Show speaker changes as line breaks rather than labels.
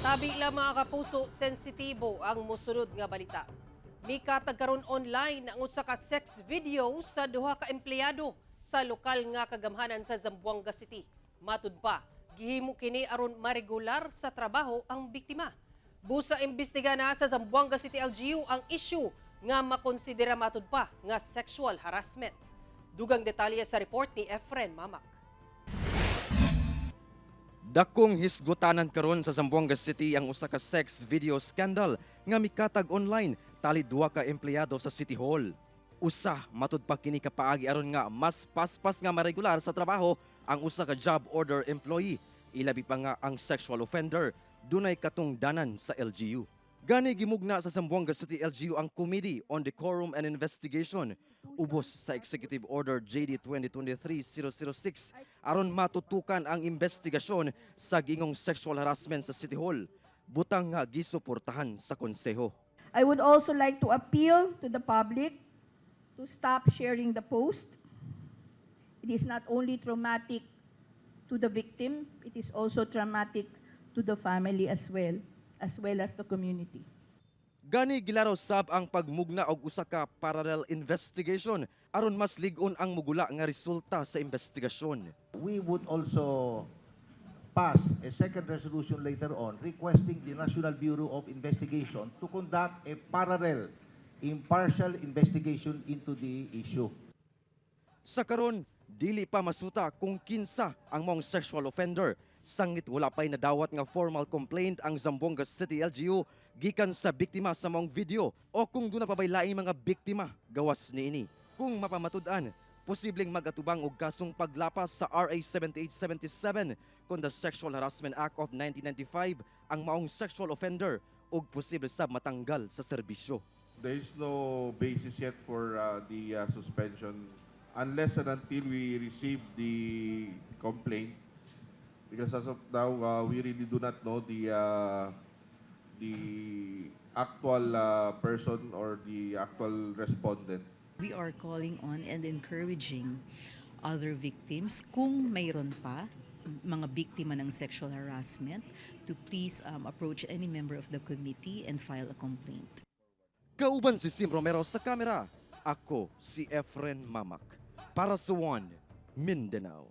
Tabi lang, mga kapuso, sensitibo ang musunod nga balita. Mikatag karon online ang usa ka sex video sa duha ka empleyado sa lokal nga kagamhanan sa Zamboanga City. Matud pa, gihimo kini aron maregular sa trabaho ang biktima. Busa imbestiga na sa Zamboanga City LGU ang issue nga makonsidera matud pa nga sexual harassment. Dugang detalye sa report ni Efren Mamak.
Dakong hisgutanan karon sa Zamboanga City ang usa ka sex video scandal nga mikatag online tali duha ka empleyado sa City Hall. Usa matud pa kini ka paagi aron nga mas paspas nga maregular sa trabaho ang usa ka job order employee. Ilabi pa nga ang sexual offender dunay katungdanan sa LGU. Gani gimugna sa Zamboanga City LGU ang Committee on Decorum and Investigation ubos sa Executive Order JD 2023-006 aron matutukan ang investigasyon sa gingong sexual harassment sa City Hall. Butang nga gisuportahan sa konseho.
I would also like to appeal to the public to stop sharing the post. It is not only traumatic to the victim, it is also traumatic to the family as well as the community.
Gani gilaraw sab ang pagmugna og usa ka parallel investigation aron mas lig-on ang mugula nga resulta sa investigasyon.
We would also pass a second resolution later on requesting the National Bureau of Investigation to conduct a parallel, impartial investigation into the issue.
Sa karon, dili pa masuta kung kinsa ang maong sexual offender. Sangit wala pa'y nadawat nga formal complaint ang Zamboanga City LGU gikan sa biktima sa maong video o kung duna pa ba'y laing mga biktima gawas niini. Kung mapamatud-an, posibleng magatubang og kasong paglapas sa RA 7877 kon the Sexual Harassment Act of 1995 ang maong sexual offender ug posible sab matanggal sa serbisyo.
There is no basis yet for the suspension unless and until we receive the complaint. Because as of now, we really do not know the actual person or the actual respondent.
We are calling on and encouraging other victims, kung mayroon pa mga biktima ng sexual harassment, to please approach any member of the committee and file a complaint.
Kauban si Sim Romero sa kamera. Ako si Efren Mamak. Para sa One, Mindanao.